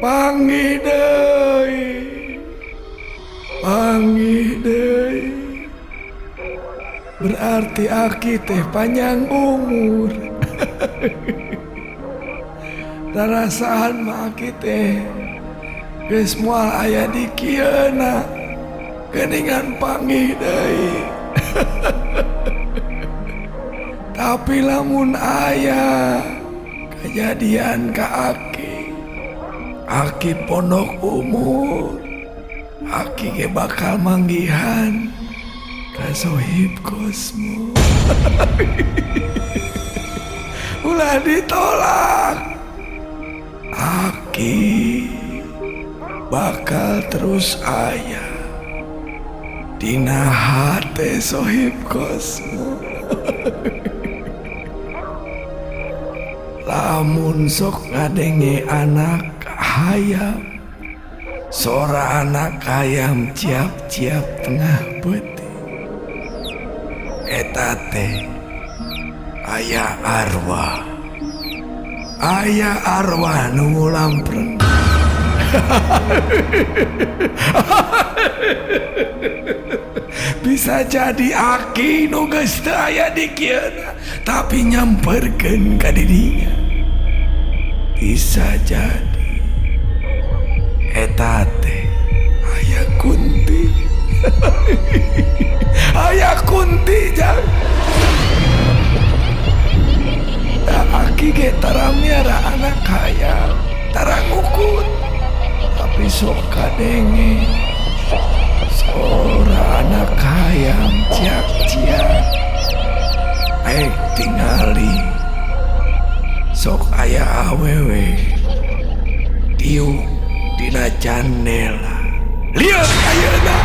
Panggih deui, panggih deui. Berarti aki teh panjang umur. Rarasaan mah aki teh geus moal aya di kieuna, geuningan panggih deui. Tapi lamun aya kejadian ka aki, aki pondok umur, aki ge bakal manggihan ka Sohib Kosmo. Ulah ditolak, aki bakal terus aya dina hate Sohib Kosmo. Lamun sok ngadenge anak hayam, sora anak hayam ciap-ciap tengah peuting, eta teh aya arwah, aya arwah nu ngulampreng. Bisa jadi aki nu geus teu aya di kieuna tapi nyamperkeun ka dirinya. Bisa jadi eta teh aya kunti. Aya kunti jang. Da aki ge tara miara anak hayam, tara ngukut, tapi sok kadenge sora anak hayam ciak-ciak. Aek tingali sok aya awewe diuk dina jandela. Lihat ayeuna.